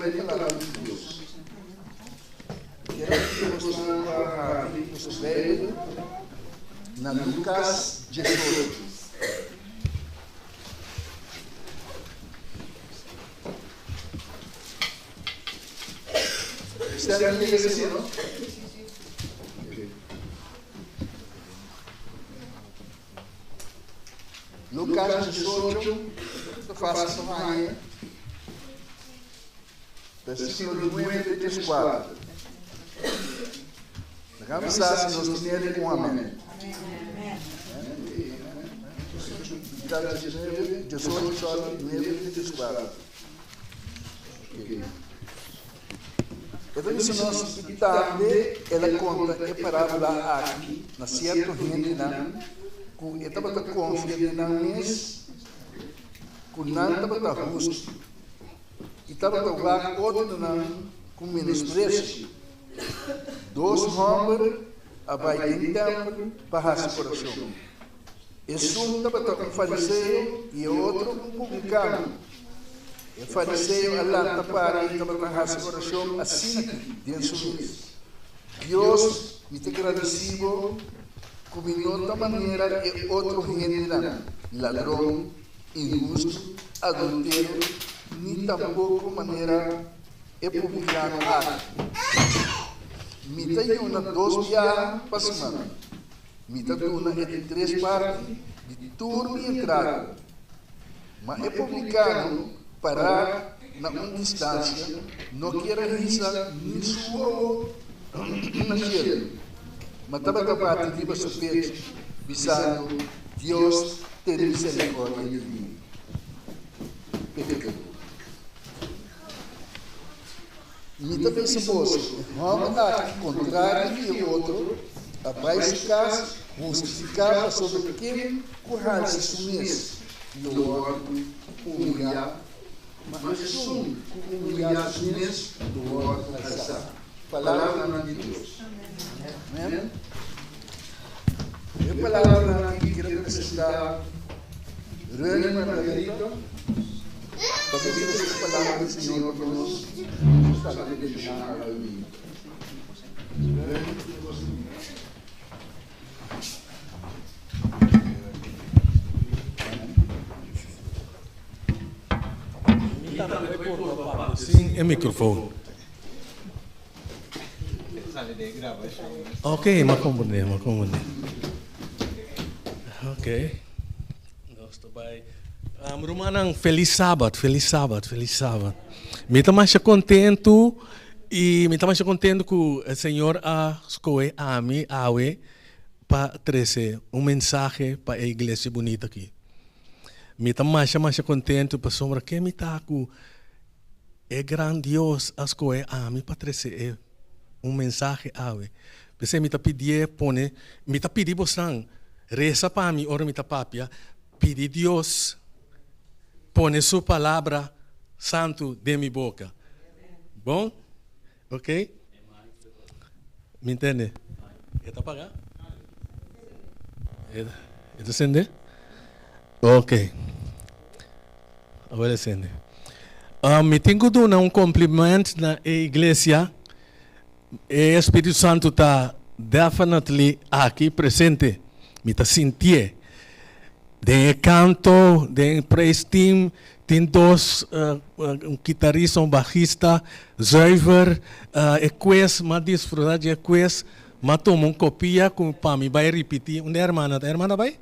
bai den Palabra di Dios. Kier a pidi bosnan pa habri boso Bijbel na Lucas 18. Stèm di lesa si, no? Lucas 18, ta fácil pa haña. Versículo 9 te 14. Laga mi sa si nos tin el un amén. Lucas 19, 18, sorry, 9 te 14. Okay. E ta bisa nos, I tambe el a konta e parábola aki na sierto hendenan ku e tabata konfia den nan mes ku nan tabata hustu i tabata wak otronan ku menospresio. Dos hòmber a bai den tèmpel pa hasi orashon. Esun tabata un fariseo i e otro un publikano. E fariseo a lanta para i tabata hasi orashon asina den su mes, Dios, mi ta gradisí bo ku mi no ta manera e otro hendenan, ladron, inhustu, adultero, ni tampoko manera e publikano aki. Mi ta yuna dos biaha pa siman. Mi ta duna e di tres parti di tur mi entrada. Ma e publikano pará na un distansia no kier a hisa ni su wowo na shelu, ma tabata bati riba su pechu, bisando, Dios, tene miserikòrdia di mi, pekador. Mi ta bisa boso, e hòmber aki, kontrario di e otro, a bai su kas hustifiká pasobra ken ku halsa su mes lo wòrdu humiliá, ma esun ku humiliá su mes lo wòrdu halsá. Palabranan di Dios. Amèn. E palabranan aki mi kier presentá Rene Margarita pa mi trese e palabra di Señor pa nos nos ta bendishoná awe. Rene, tin cos di mi. Mi tambe por papia sin e microfoon. Ok, m'a comprende, m'a comprende. Ok. Nos ta bai. Um, rumannan, feliz Sabat, feliz Sabat, feliz Sabat. Mi ta masha kontentu i mi ta masha kontentu ku e Señor a skohe ami awe pa trese un mensahe pa e iglesia bunita aki. Mi ta masha masha kontentu pasobra ke mi ta ku E gran Dios a skohe ami pa trese e un mensahe awe. P'esei mi ta pidié pone, mi ta pidi bosnan, resa pa mi ora mi ta papia, pidi Dios pone su palabra santu den mi boka. Bon? Ok? Mi ntende? E ta paga? E ta sende? Ok. Awor e sende. Mi tin ku duna un kompliment na e iglesia. E Spiritu Santu ta definitely aki presente. Mi ta sintié. Den e kanto, den e praise team, tin dos, un kitarista, un bajista, zuiver. E quiz, m'a disfruta dje quiz. M'a tuma un kopia ku pa mi bai ripití. Unda e hermana ta? E hermana bai?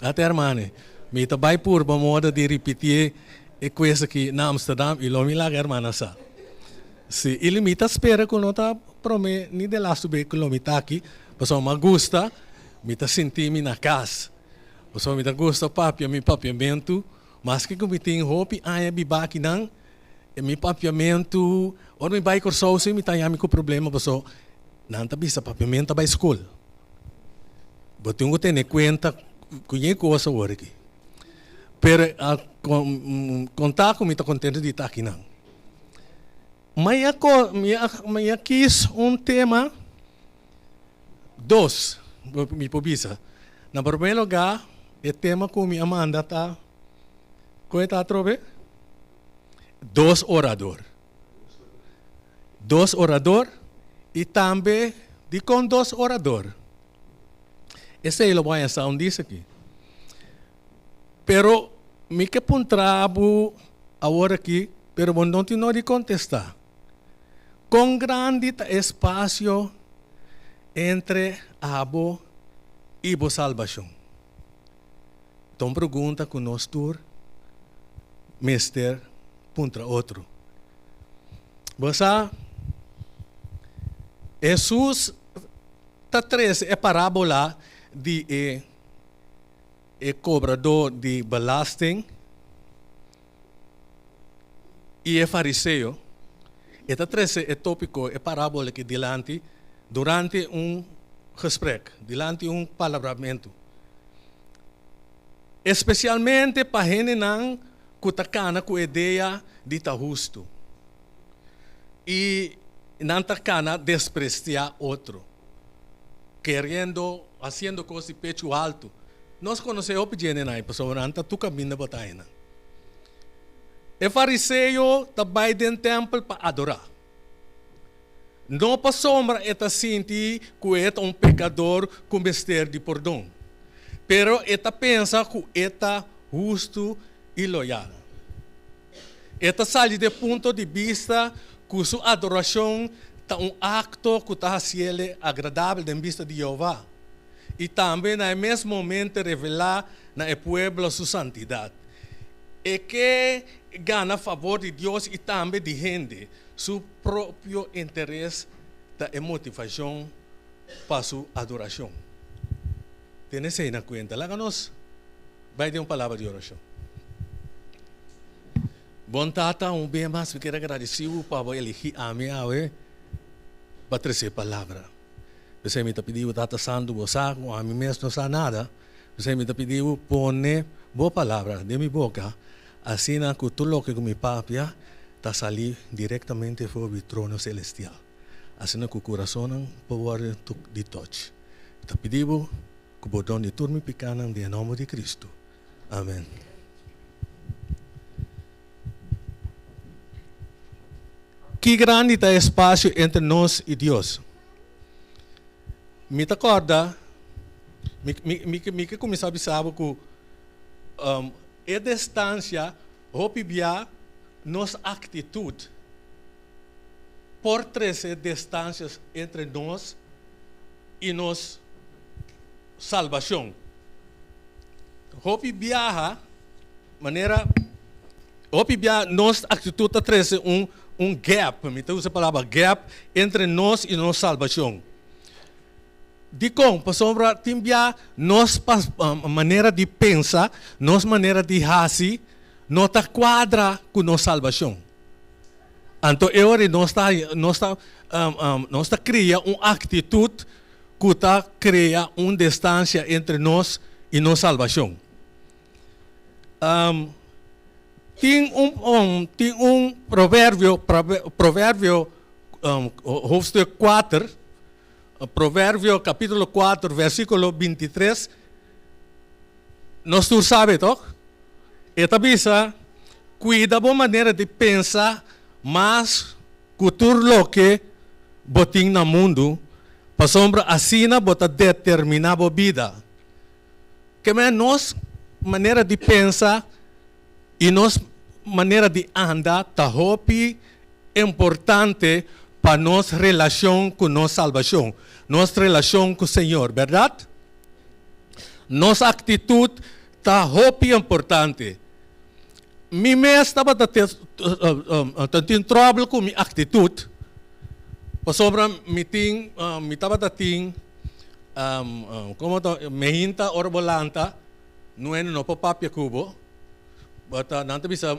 Ata hermane, mi ta bai purba moda di ripití e quiz aki na Amsterdam i lo mi laga hermana sa. Si, i mi ta spera ku no ta promé ni de lastu be ku lo mi ta aki, pasobra mi a gusta, mi ta sinti mi na kas. Pasobra mi ta gusta papia mi papiamentu, maske ku mi tin hopi aña biba akinan, e mi papiamentu, ora mi bai Kòrsou si mi ta haña mi ku problema pasobra nan ta bisa papiamentu ta bai skol. Bo tin ku tene kuenta ku ñe kos awor aki. Pero a konta ku mi ta kontento di ta akinan. Mi a mi a kis un tema dos mi por bisa. Na prome lugar e tema ku mi a manda ta, ku e ta atrobe? Dos orador. Dos orador i tambe dikon dos orador? Esei lo bo haña sa un dis aki. Pero mi ke puntra bo awor aki, pero bo no tin no di kontestá. Kon grandi ta e spasio entre abo i bo salbashon? Ta un pregunta ku nos tur mester puntra otro. Bo sa, Hesus ta trese e parábola di e e kobradó di belasting i e fariseo. E ta trese e tópiko, e parábola aki dilanti durante un gesprek, dilanti un palabramentu. Espesialmente pa hendenan ku ta kana ku e idea di ta hustu i nan ta kana despresiá otro, keriendo, hasiendo kos di pechu haltu. Nos konosé hopi djendenan ei pasobra nan ta tur kaminda bataya nan. E fariseo ta bai den tèmpel pa adorá. No pasobra e ta sinti ku e ta un pekador ku mester di pordon, pero e ta pensa ku e ta hustu i loyal. E ta sali di e punto di bista ku su adorashon ta un akto ku ta hasiel agradabel den bista di Jehová i tambe na e mes momento revelá na e pueblo su santidat. E ke gana fabor di Dios i tambe di hende. Su propio interes ta e motivashon pa su adorashon. Tene esei na kuenta. Laga nos bai den un palabra di orashon. Bon Tata, un bia mas mi kier a gradisí bo pa bo eligí ami awe pa trese e palabra. P'esei mi ta pidi bo, Tata Santu, bo sa ku ami mes no sa nada, p'esei mi ta pidi bo pone bo palabra den mi boka Asina ku tur loke ku mi papia ta salí direktamente for di trono selestial. Asina ku kurasonnan por wòrdu di tòch. Mi ta pidi bo ku bo don di tur mi pikánan den e nòmber di Kristu. Amèn. Ki grandi ta e spasio entre nos i Dios? Mi ta kòrda, mi, mi, mi, mi ke kuminsá bisa bo ku E distancia hopi bia nos actitud por trece distancias entre nos y nos salbacion. Hopi biaha manera hopi bia nos actitud ta trece un un gap, mi ta usa e palabra gap, entre nos y nos salbacion. Dikon? Pasobra tin bia nos manera di pensa, nos manera di hasi no ta kuadra ku nos salbashon. Anto e ora nos ta nos ta nos ta kria un aktitut ku ta krea un distansia entre nos i nos salbashon. Tin un tin un proverbio proverbio hoofdstuk kuater Proverbio capítulo 4 versículo 23, nos tur sabe toch? E ta bisa, Cuida bo manera di pensa mas cu tur loke bo tin na mundu, pasobra asina bo ta determina bo bida. Keme nos manera di pensa i nos manera di anda ta hopi importante pa nos relashon ku nos salbashon, nos relashon ku Señor, bèrdat? Nos aktitut ta hopi importante. Mi mes tabata tin tròbel ku mi aktitut, pasobra mi tin, mi tabata tin, komo ta, meinta ora bo lanta, nuene no por papia ku bo. But nan ta bisa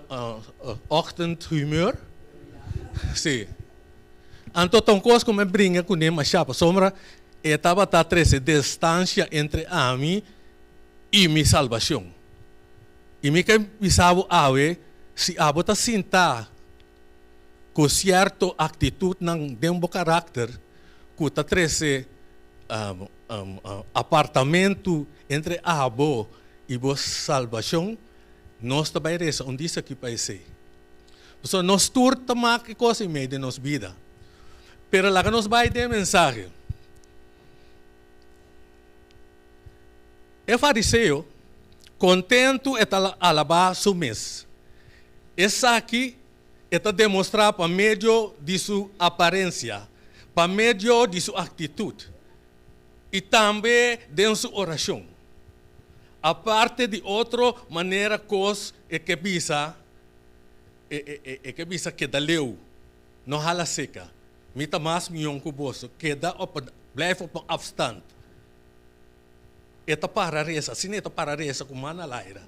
ochtendhumeur. Sí. Anto ta un kos ku mi a bringa kuné mashá pasobra e tabata trese distansia entre ami i mi salbashon. I mi ke bisa bo awe, si abo ta sinta ku sierto aktitutnan den bo karakter ku ta trese apartamentu entre abo i bo salbashon, nos ta bai resa un dis aki pa esei. Pasobra nos tur ta mak e kos ei mei den nos bida. Pero laga nos bai den mensahe. E fariseo kontentu e ta alabá su mes. Esaki e ta demostrá pa medio di su aparensia, pa medio di su aktitut i tambe den su orashon. Aparte di otro manera kos e ke bisa, e ke bisa keda leu, no hala seka. Mi ta mas mion ku boso, keda op een, blijf op een afstand. E ta para resa, asina e ta para resa ku man al aire.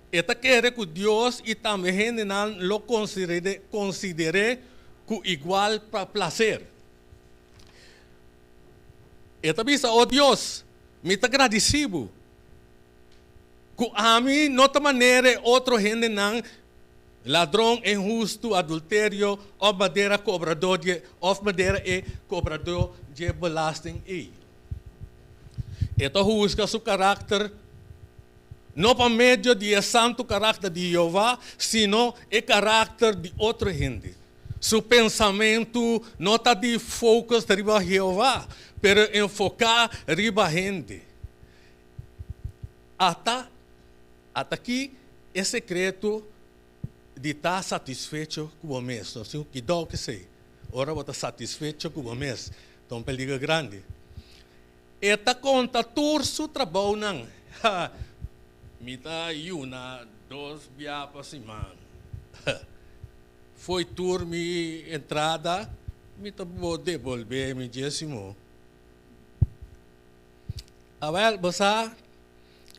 E ta kere ku Dios i tambe hendenan lo konsider'é ku igual plaser. E ta bisa, O Dios, mi ta gradisí bo ku ami no ta manera e otro hendenan, ladron, inhustu, adulterio òf manera kobradó di òf manera e kobradó dje belasting ei. E ta husga su karakter no pa medio di e santu karakter di Jehová, sino e karakter di otro hende. Su pensamentu no ta di focus riba Jehová, pero enfoká riba hende. Ata, ata ki e sekreto di ta satisfecho ku bo mes. Nos tin ku kidou ku esei. Ora bo ta satisfecho ku bo mes, ta un peligro grandi. E ta konta tur su trabounan. Ha! Mi ta yuna dos bia pa siman. Fo'i tur mi entrada mi ta bo debolbé mi diesimo. Awel, bo sa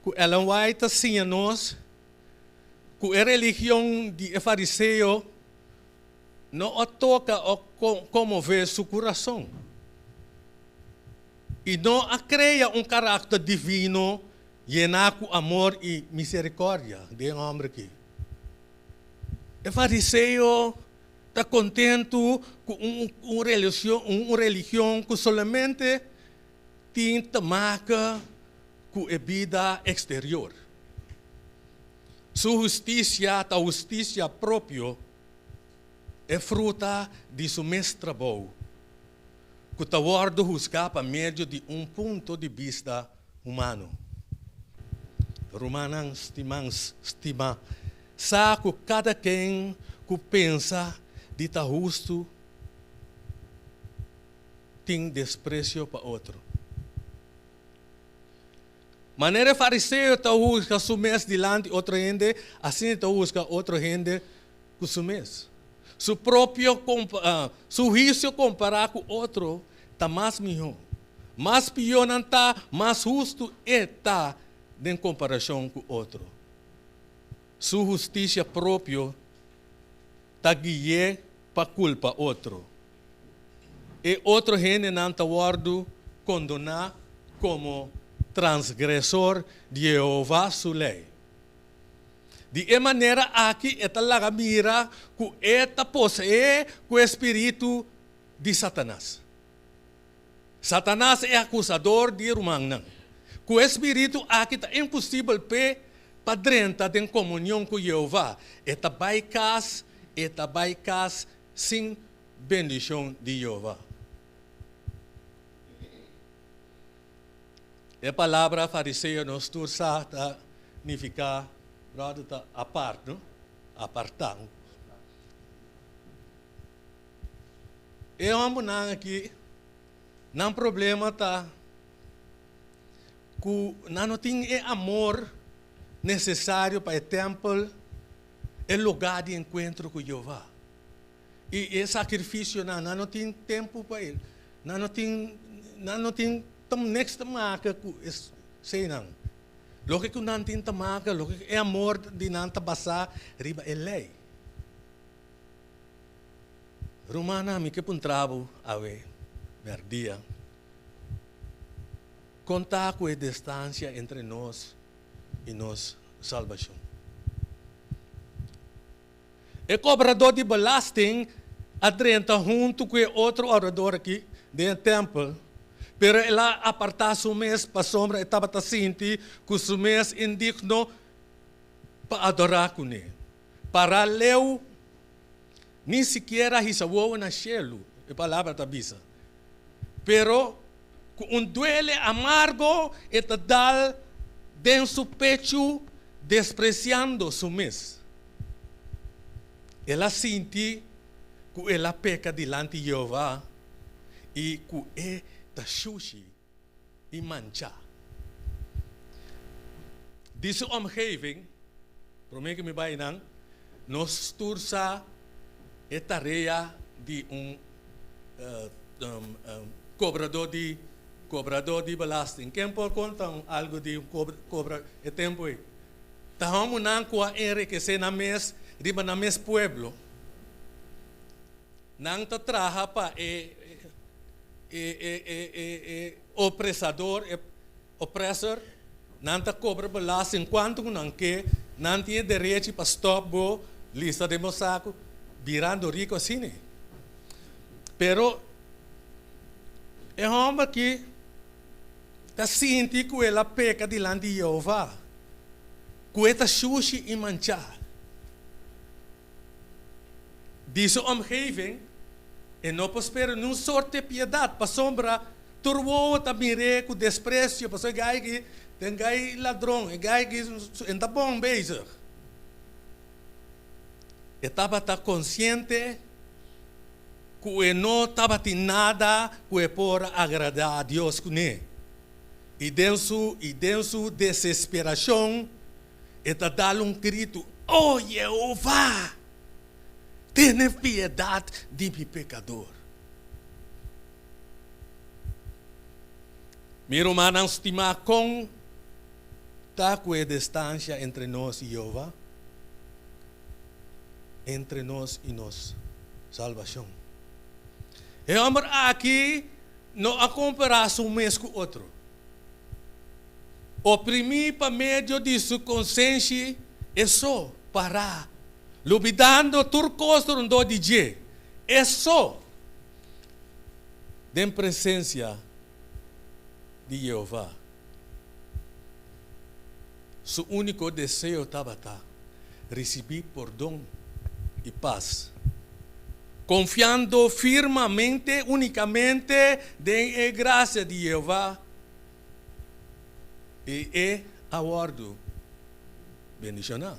ku Ellen White ta siña nos ku e religion di e fariseo no a toka o konmové su kurason i no a krea un karakter divino yená ku amor i miserikòrdia den e hòmber akí. E fariseo ta kontentu ku un religion ku solamente tin te maka ku e bida eksterior. Su hustisia ta hustisia propio, e fruta di su mes trabou, ku ta wòrdu husgá pa medio di un punto di bista humano. Rumannan stiman stima sa ku kada ken ku pensa di ta hustu tin despresio pa otro. Manera e fariseo ta husga su mes dilanti otro hende, asina e ta husga otro hende ku su mes. Su propio su huisio kompará ku otro ta mas mihó. Mas pió nan ta, mas hustu e ta den komparashon ku otro. Su hustisia propio ta gui'é pa kulpa otro. E otro hendenan ta wòrdu kondoná komo transgresor di Jehová su lei. Di e manera aki e ta laga mira ku e ta poseé ku e spiritu di Satanas. Satanas e akusador di e rumannan. Ku e spiritu aki ta imposibel p'e pa drenta den komunion ku Jehová. E ta bai kas, e ta bai kas sin bendishon di Jehová. E palabra fariseo nos tur sa ta nifiká, bròder, ta apart, no? Apartá. E hòmbernan aki, nan problema ta ku nan no tin e amor nesesario pa e tèmpel, e lugá di enkuentro ku Jehová. I e sakrifisionan, nan no tin tempu pa el. Nan no tin, nan no tin niks te maka ku eseinan. Loke ku nan tin ta maka, loke e amor di nan ta basá riba e lei. Rumannan, mi ke puntra bo awe mèrdia, kon ta ku e distansia entre nos i nos salbashon? E kobradó di belasting a drenta huntu ku e otro orador aki den e tèmpel, pero el a apartá su mes pasobra e tabata sinti ku su mes indigno pa adorá kuné. Pará leu, ni sikiera hisa wowo na shelu. E palabra ta bisa. Pero ku un duele amargo e ta dal den su pechu despresiando su mes. El a sinti ku el a peka dilanti Jehová i ku e ta shushi i manchá. Di su omgeving, promé ku mi bai nan, nos tur sa e tarea di un kobradó di kobradó di belasting. Ken por konta un algu di un kobra e tempu ei? Ta hòmbernan ku a enrikesé nan mes riba nan mes pueblo. Nan ta traha pa e e e e e e opresador, e oppressor. Nan ta kobra belasting kuantu ku nan ke. Nan tin e derechi pa stòp bo lista den bo saku, birando riku asina. Pero e hòmber aki ta sinti ku el a peka dilanti di Yehova, ku e ta shushi i manchá. Di su omgeving, e no por spera niun sorte piedat, pasobra tur wowo ta mir'é ku despresio, pasobra e gai aki ta un gai ladron, e gai aki e ta bon bezig. E tabata konsiente ku e no tabatin nada ku e por a agradá Dios kuné, i den su i den su desesperashon e ta dal un gritu, O Yehova, tene piedat di mi pekador! Mi rumannan stimá, kon ta ku e distansia entre nos i Yehova? Entre nos i nos salbashon. E hòmber aki no a kompará su mes ku otro. Oprimí pa medio di su konsenshi, e so pará, lubidando tur kos rondó di dje, e so den presensia di Yehova. Su úniko deseo tabata risibí pordon i pas, konfiando firmamente únikamente den e grasia di Yehova. I e a wòrdu bendishoná.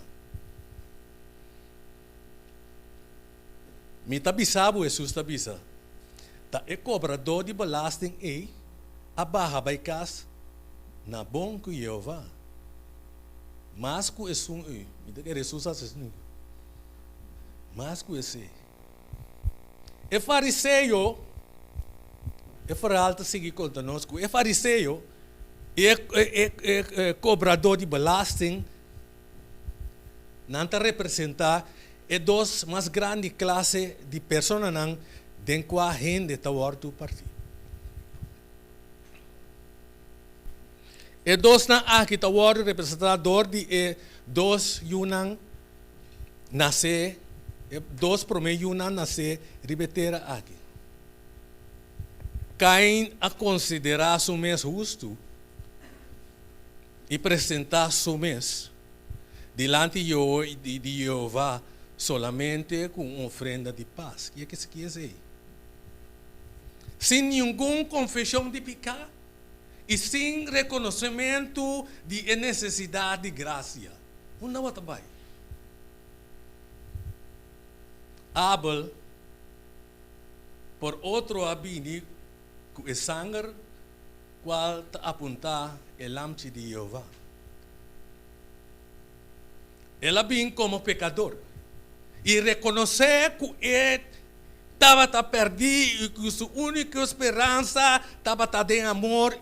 Mi ta bisa bo, Hesus ta bisa, ta e kobradó di belasting ei a baha bai kas na bon ku Yehova, mas ku esun ei. Mi ta kere Hesus hasi esei, mas ku esei. E fariseo, e verhaal ta sigui konta nos ku e fariseo i e e e kobradó di belasting nan ta representá e dos mas grandi klase di personanan den kua hende ta wòrdu partí. E dosnan aki ta wòrdu representá dor di e dos yunan nasé, e dos promé yunan nasé riba e tera aki. Kain a konsiderá su mes hustu i presentá su mes dilanti di Jehová solamente ku un ofrenda di pas. Kiko ke esei? Sin ningun konfeshon di piká i sin rekonosementu di e nesesidat di grasia. Unda bo ta bai? Abel por otro a bini ku e sanger kual ta apuntá e Lamchi di Jehová. El a bin komo pekador i rekonosé ku e tabata pèrdí i ku su úniko speransa tabata den amor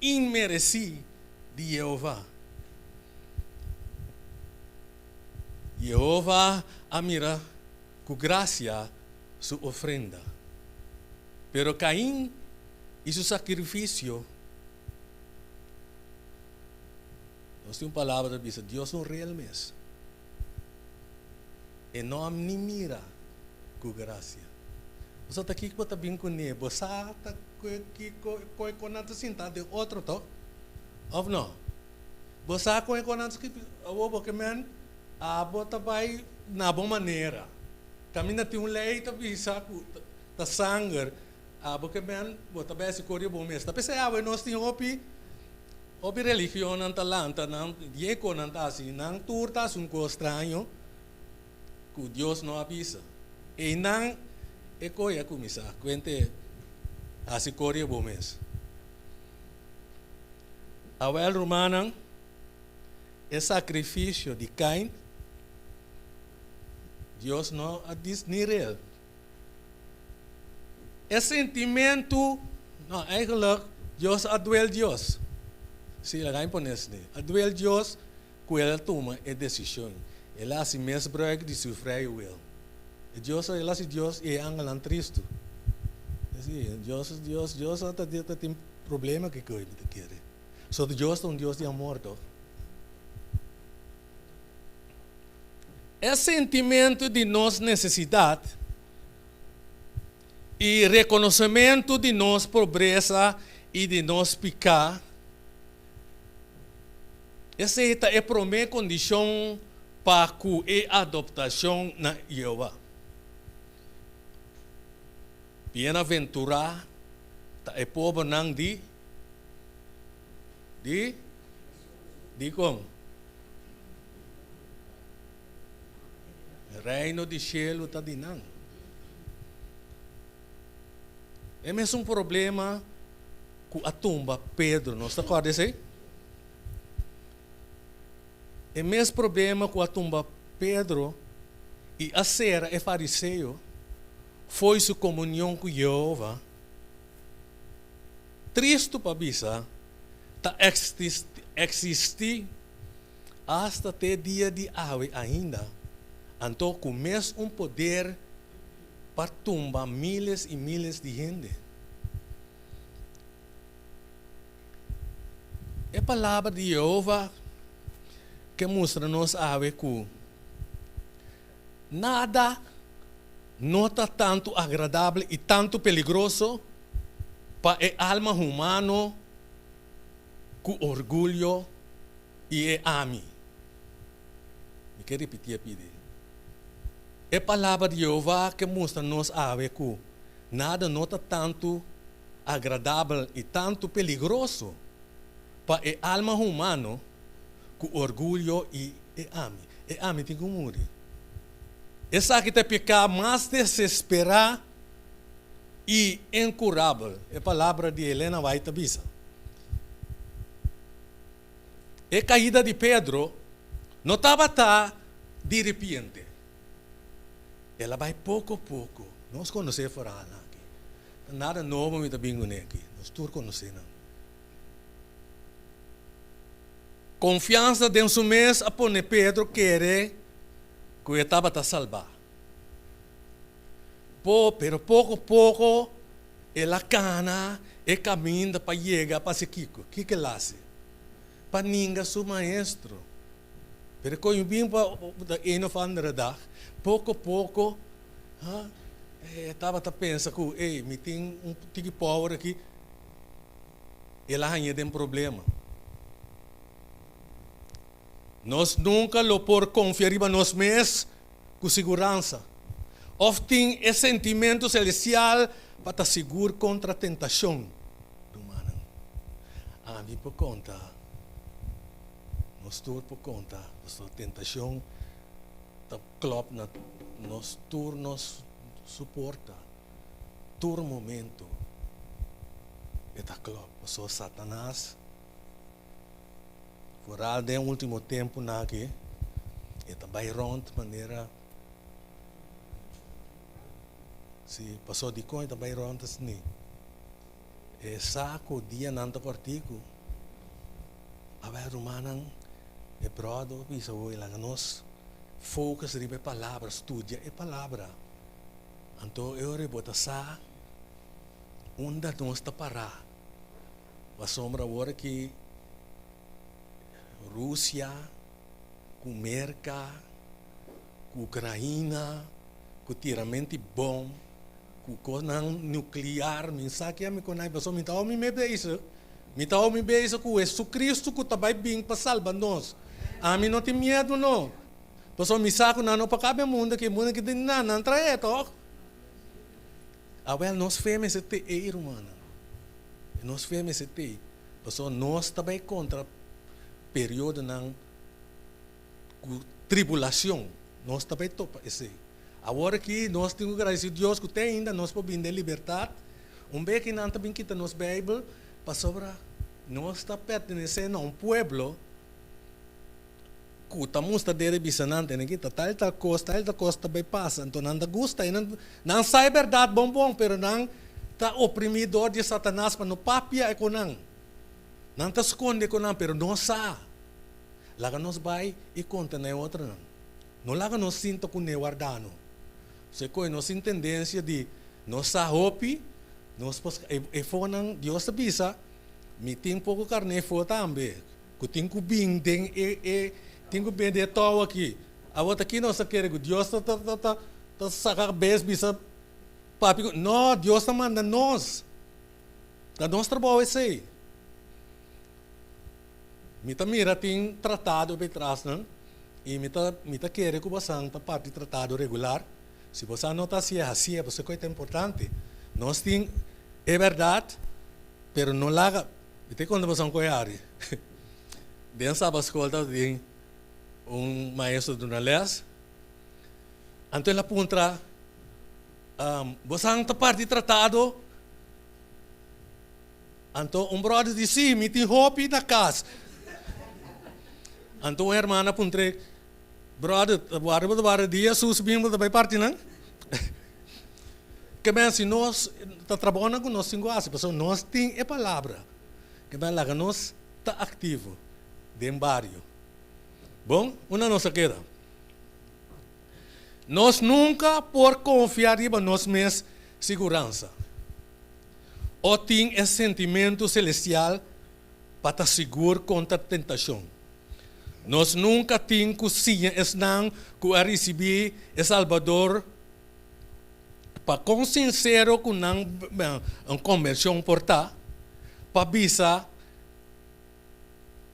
inmeresí di Jehová. Yehova a mira ku grasia su ofrenda, pero Kain i su sakrifisio, nos tin un palabra ta bisa, Dios no rel mes. E no a ni mira ku grasia. Bo sa ta kiko bo ta bin kuné, bo sa ta kiko ku nan ta sinta den otro to, òf no? Bo sa kon e konan skibi awor bo ke men abo ta bai na bo manera. Kaminda tin un lei ta bisa ku. ta sanger, abo ke men bo ta besi kor di bo mes. Ta p'esei awe nos tin hopi hopi religionnan ta lanta nan di e konan ta hasi, nan tur ta hasi un kos straño ku Dios no a bisa. Einan e koi a kuminsá kuente hasi kor di bo mes. Awel rumannan, e sakrifisio di Kain, Dios no a dis ni rel. E sentimentu, no, eigenlijk Dios a duel Dios. Sí, laga mi pone asina. A duel Dios ku el a tuma e desishon. El a hasi misbruik di su vrije wil. E Dios, el a hasi Dios i e angelnan tristu. Sí, Dios, Dios, Dios ta tin problema ku e koe, mi ta kere. So Dios ta un Dios di amor, toch? E sentimentu di nos nesesidat i rekonosementu di nos pobresa i di nos piká, esei ta e promé kondishon pa ku e adoptashon na Jehová. Bienaventurá ta e pobernan di di dikon? Reino di shelu ta di nan. E mesun problema ku a tumba Pedro, nos ta kòrda esei? E mes problema ku a tumba Pedro i a sera e fariseo fo'i su komunion ku Yehova, tristu pa bisa, ta eksistí Asta te dia di awe ainda, anto ku mes un poder pa tumba miles i miles di hende. E Palabra di Yehova ke mustra nos awe ku nada no ta tantu agradabel i tantu peligroso pa e alma humano ku orgulyo i e ami. Mi ke ripití e pidi. E Palabra di Jehová ke mustra nos awe ku nada no ta tantu agradabel i tantu peligroso pa e alma humano ku orgulyo i e ami. E ami tin ku muri. Esaki ta e piká mas desesperá i inkurabel, e palabra di Elena White ta bisa. E kaida di Pedro no tabata diripiente. El a bai poko poko. Nos konosé e verhaalnan aki. Ta nada nobo mi ta bin kuné aki. Nos tur konosé nan. Konfiansa den su mes a pone Pedro kere ku e tabata salbá. Po, pero poko poko el a kana e kaminda pa yega pa hasi kiko? Kiko el hasi? Pa ninga su maestro. Pero kon yu bin pa de een of andere dag, poko poko, ha, e tabata pensa ku, ey, mi tin un tiki power aki, el a hañ'é den problema. Nos nunka lo por konfia riba nos mes ku siguransa òf tin e sentimentu selestial pa ta sigur kontra tentashon. Rumannan, ami por konta, nos tur por konta, pasobra tentashon ta klòp na nos tur nos su porta, tur momento e ta klòp, pasobra Satanas. Foral den ultimo tempunan aki e ta bai rond manera si paso dikon e ta bai rond asni e sa ku dianan ta kòrtiku awel rumannan e bròder a bisa hoy laga nos focus riba e palabra studia e palabra anto e ora bo ta sa unda nos ta pará. Pasobra awor aki Rusia ku Merka ku Ukraina ku tiramenti bom ku kosnan nukliar mi sa ke ami konai pasobra mi ta omi me bezig mi ta omi bezig ku Hesukristu ku ta bai bin pa salba nos ami no tin miedu no pasobra mi sa ku nan no por kabe mundu aki mundu aki nan trae tog. Awel nos fe mester te ei rumannan. Nos fe mester te ei. Pasobra nos ta bai kontra periodonan ku tribulashon. Nos ta bai topa esei. Awor aki nos tin ku gradisí Dios ku te ainda nos por bin den libertat. Un bes ki nan ta bin kita nos Beibel pasobra nos ta pertenesé na un pueblo ku ta mustra dede bisa nan tene kita tal tal kos, tal tal kos ta bai pasa. Anto nan ta gusta i nan nan sa e bèrdat bon bon pero nan ta oprimí dor di Satanas pa no papia e ku nan. Nan ta skonde ku nan pero nos sa. Laga nos bai i konta na e otronan. No laga nos sinta ku ne wardano. Se koe nos tin tendensia di nos sa hopi, nos por e fonan Dios ta bisa mi tin poko karné fo tambe ku tin ku bin den e e tin ku bin den e tou aki. Awor ta ki nos ta kere ku Dios ta ta ta ta saka kabes bisa papi ku no Dios ta manda nos. Ta nos trabou esei. Mi ta mira tin tratado bay trasnan y mi ta mi ta kere cu bosan ta parti tratado regular. Si bosan no ta hacié, hacié pasobra cu e ta importante. Nos tin e berdad pero no laga, mi ta conta bosan cu e ari. Den sabaschool tabatin un maestro duna les, anto el a puntra, Bosan ta parti tratado? Anto un bròder di, Sí, mi tin hopi na kas. Anto un hermana puntr'é, Bròder, ta warda bo ta warda dia Jesús bin bo ta bai parti nan? Ke men si nos ta trabounan ku nos tin ku hasi, pasobra nos tin e palabra. Ke men laga nos ta aktivo den bario. Bon, unda nos a keda? Nos nunka por konfia riba nos mes siguransa. O tin e sentimentu selestial pa ta sigur kontra tentashon. Nos nunka tin ku siña esnan ku a risibí e Salbador pa kon sinsero ku nan kombershon por ta, pa bisa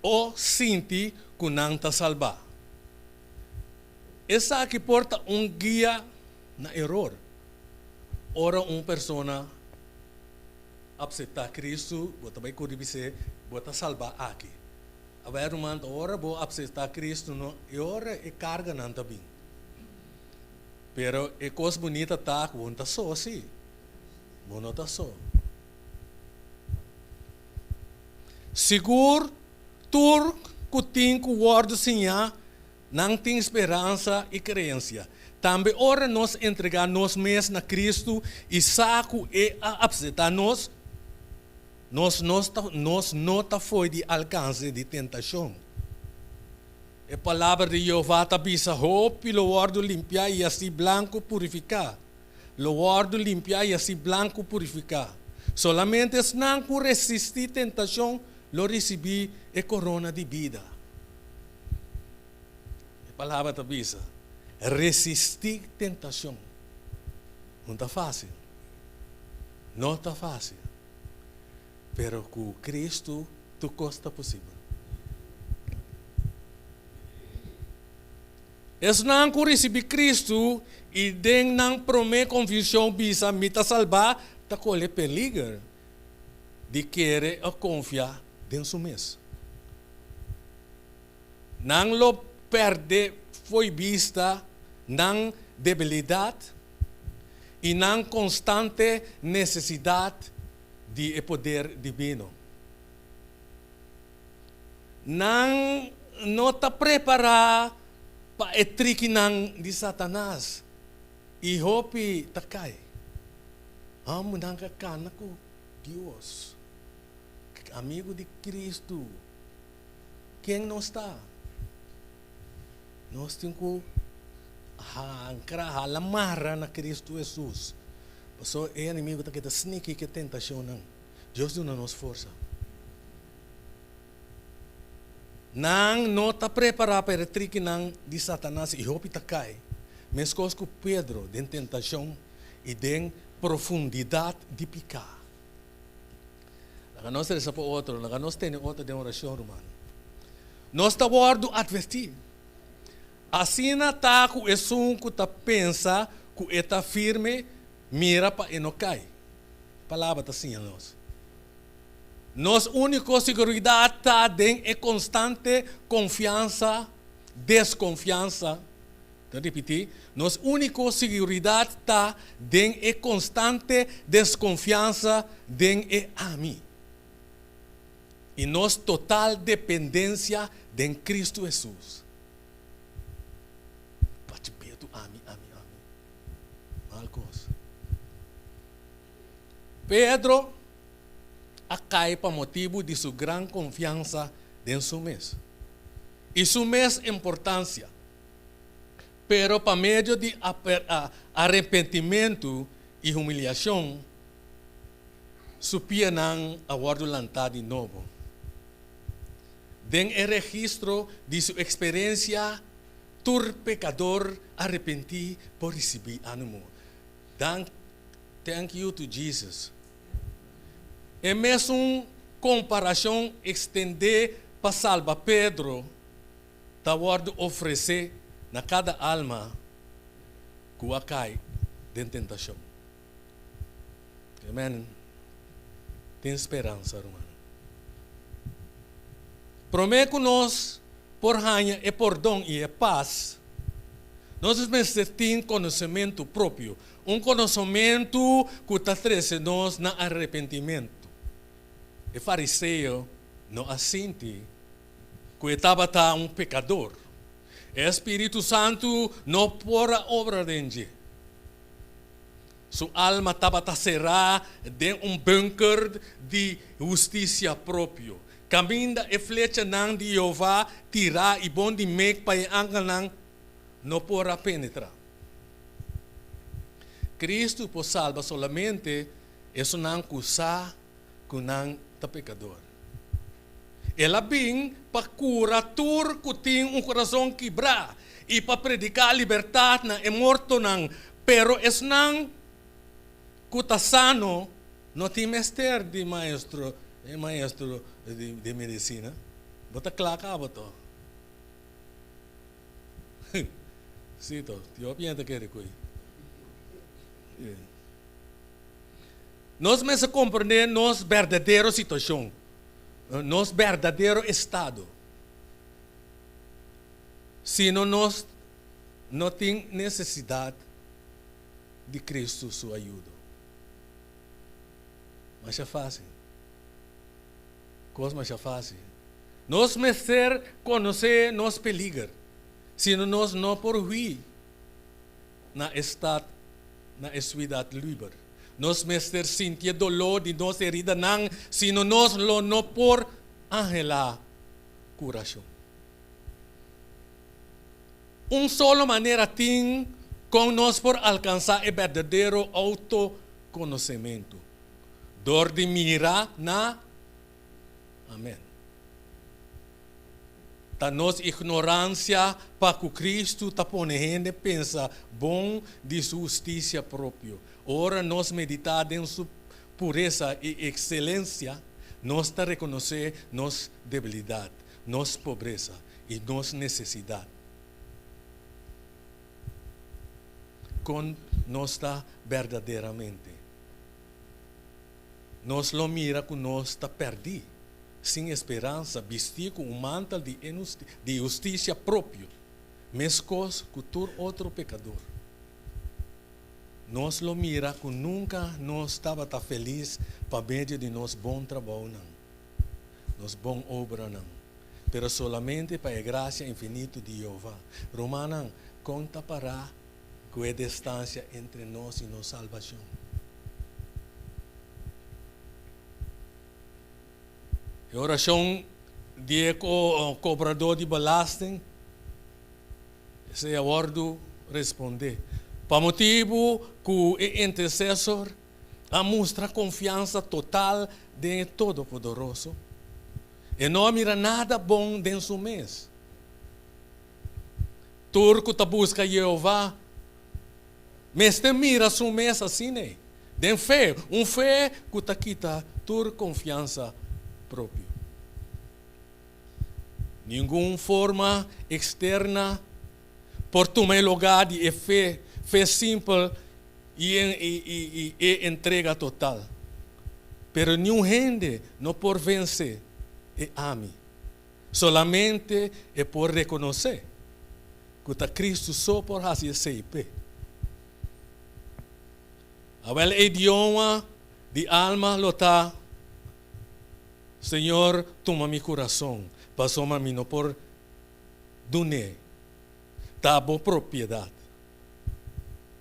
o sinti ku nan ta salbá. Esaki por ta un guia na eror. Ora un persona apseptá Kristu, bo ta bai kuri bis'é, Bo ta salbá aki. Awor, ruman, ta ora bo apseptá Kristu no, e ora e karganan ta bin. Pero e kos bunita ta ku bo no ta so, sí. Bo no ta so. Sigur tur ku tin ku wòrdu siñá Nan tin speransa i kreensia. Tambe ora nos entregá nos mes na Kristu i sa ku E a apsetá nos, nos nos no ta fo'i di alkanse di tentashon. E Palabra di Jehová ta bisa, Hopi lo wòrdu limpiá i así blanku purifiká. Lo wòrdu limpiá i así blanku purifiká. Solamente esnan ku resistí tentashon lo risibí e korona di bida. E palabra ta bisa, Resistí tentashon. No ta fásil. No ta fásil. Pero ku Kristu tur kos ta posibel. Esnan ku risibí Kristu i den nan promé konvishon bisa mi ta salbá ta kole peliger di kere o konfia den su mes. Nan lo perde fo'i bista nan debilidat i nan konstante nesesidat di e poder dibino. Nan no ta prepará pa e trikinan di Satanas i hopi ta kai. Hòmber nan ka kana ku Dios, amigu di Kristu. Ken nos ta? Nos tin ku hankra, hala mara na Kristu Hesus. Pasobra e enemigu ta keda sniki ku e tentashonnan. Dios duna nos forsa. Nan no ta prepará pa e retrikinan di Satanas i hopi ta kai, meskos ku Pedro den tentashon i den profundidat di piká. Laga nos resa pa otro, laga nos tene otro den orashon, ruman. Nos ta wòrdu atvertí. Asina ta ku esun ku ta pensa ku e ta firme. Mira pa e no kai. Palabra ta siña nos. Nos úniko siguridat ta den e konstante konfiansa, deskonfiansa, ta ripití, nos úniko siguridat ta den e konstante deskonfiansa den e ami i nos total dependensia den Kristu Hesus. Pachipetu ami, ami, ami. Mal kos. Pedro a kai pa motibu di su gran konfiansa den su mes i su mes importansia. Pero pa medio di arepentimentu i humiliashon, su pianan a wòrdu lantá di nobo. Den e registro di su eksperensia, tur pekador arepentí por risibí ánimo. Dank Thank you to Jesus. E mesun komparashon ekstendé pa salba Pedro ta wòrdu ofresé na kada alma ku a kai den tentashon. Amen. Tin speransa, rumannan. Promé ku nos por haña e pordon i e pas, nos mester tin konosementu propio, un konosementu ku ta trese nos na arepentimentu. E fariseo no a sinti ku e tabata un pekador. E spiritu santu no por a obra den dje. Su alma tabata será den un bunker di hustisia propio, kaminda e flechanan di Jehová tirá i bon di mek pa e angelnan no por a penetrá. Kristu por salba solamente esunnan ku sa ku nan ta pekador. El a bin pa kura tur ku tin un kurason kibrá i pa prediká libertat na e mortonan, pero esnan ku ta sano no tin mester di maestro, e maestro di medisina. Bo ta kla kaba to? Sí to, tin hopi hende ta kere ku ei. Nos mester komprendé nos berdadero situashon, nos berdadero estado. Sino nos no tin nesesidat di Kristu su ayudo. Masha fásil. Kos masha fásil. Nos mester konosé nos peliger, sino nos no por hui na e stat, na e suidat liber. Nos mester sinti e doló di nos heridanan, sino nos lo no por anhelá kurashon. Un solo manera tin kon nos por alkansá e berdadero outokonosementu, dor di mira na Amèn. Ta nos ignoransia pa ku Kristu ta pone hende pensa bon di su hustisia propio. Ora nos meditá den su puresa i ekselensia, nos ta rekonosé nos debilidat, nos pobresa i nos nesesidat. Kon nos ta berdaderamente? Nos lo mira ku nos ta pèrdí, sin esperansa, bistí ku un mantel di di hustisia propio, meskos ku tur otro pekador. Nos lo mira ku nunka nos tabata felis pa medio di nos bon trabounan, nos bon obranan, pero solamente pa e grasia infinito di Jehová. Rumannan, kon ta pará ku e distansia entre nos i nos salbashon? E orashon di e kobradó di belasting, esei a wòrdu respondé pa motibu ku e intersesor a mustra konfiansa total den e Todopoderoso. E no a mira nada bon den su mes. Tur ku ta buska Jehová mester mira su mes asina, den fe, un fe ku ta kita tur konfiansa propio. Ningun forma eksterna por tuma e lugá di e fe, fe simpel. i i e entrega total. Pero niun hende no por vense e ami. Solamente e por rekonosé ku ta Kristu so por hasi esei p'e. Awel e idioma di alma lo ta, Señor, tuma mi kurason, pasobra mi no por dun'é. Ta bo propiedat.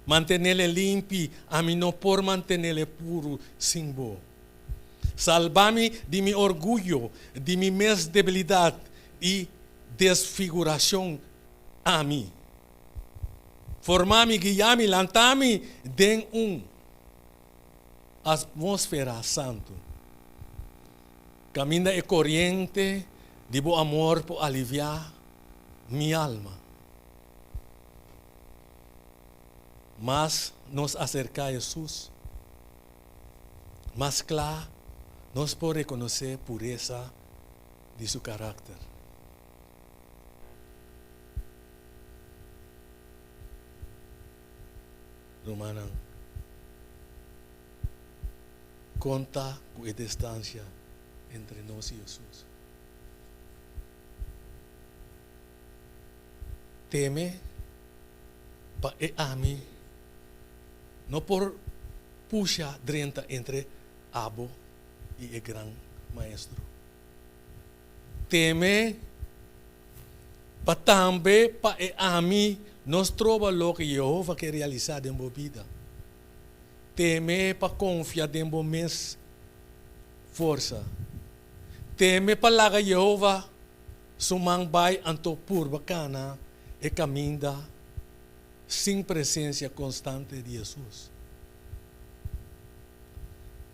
Mantenel'e limpi, ami no por mantenel'e puru sin bo. Salba mi di mi orguyo, di mi mes debilidat i desfigurashon, ami. Forma mi, guia mi, lanta mi den un atmósfera santu, kaminda e koriente di bo amor por aliviá mi alma. Mas nos aserká Hesus, mas kla nos por rekonosé puresa di su karakter. Rumannan, konta ku e distansia entre nos i Hesus. Teme pa e ami no por pusha drenta entre abo i e Gran Maestro. Teme pa tambe pa e ami no stroba loke Yehova ke realisá den bo bida. Teme pa konfia den bo mes forsa. Teme pa laga Yehova su man bai anto purba kana e kaminda sin presensia konstante di Hesus.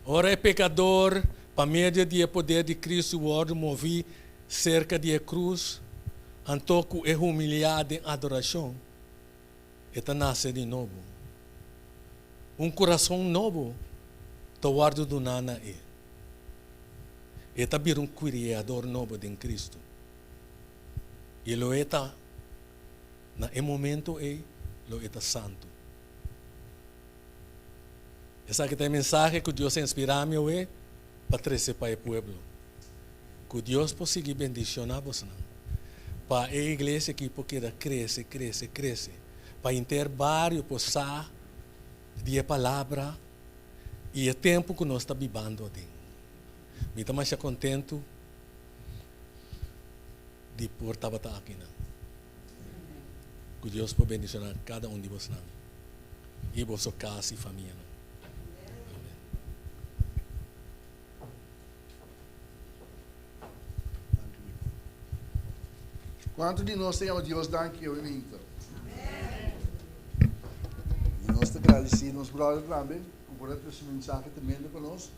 Ora e pekador, pa medio di e poder di Kristu wòrdu moví serka di e krus, anto ku e humiliá den adorashon, e ta nase di nobo. Un kurason nobo ta wòrdu duná na e. E ta bira un kriador nobo den Kristu. I lo e ta, na e momento ei, lo e ta santu. Esaki ta e mensahe ku Dios a inspirá mi awe pa trese pa e pueblo. Ku Dios por sigui bendishoná bosnan, pa e iglesia aki por keda krese, krese, krese, pa henter bario por sa di e palabra i e tempu ku nos ta bibando aden. Mi ta masha kontentu di por tabata akinan. Ku Dios por bendishoná kada un di bosnan i boso kas i famianan. Amen. Kuantu di nos ta yama Dios danki awe minta? I nos ta gradisí nos bròder tambe ku por a trese un mensahe tremendo pa nos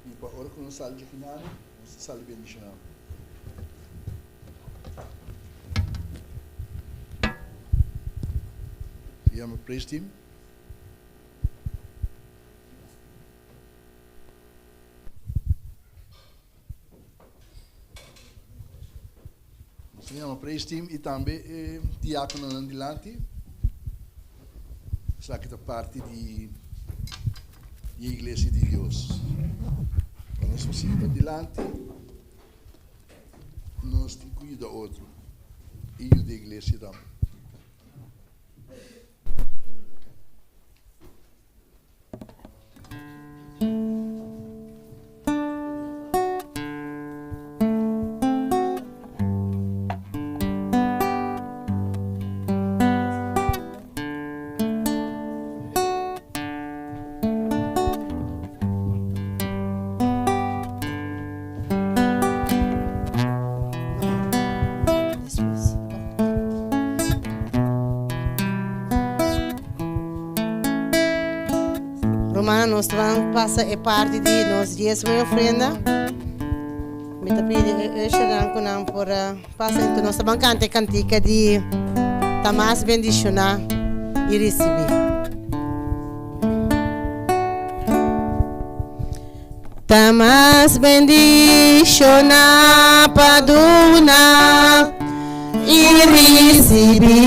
i pa ora ku nos sali di akinano nos ta sali bendishoná. Yama praise team. Nos ta yama praise team y tambe e diacononan dilanti. Esaki ta parti di e iglesia di Dios. Pa nos por sigui pa dilanti. Nos tin ku yuda otro i yuda e iglesia tambe. Rumannan, nos ta ban pasa e parti di nos diesmo y ofrenda. Mi ta pidi e ushernan ku nan por pasa. Enton nos ta ban kanta e kantika di Ta mas bendishoná i risibí. Ta mas bendishoná pa duna i risibí.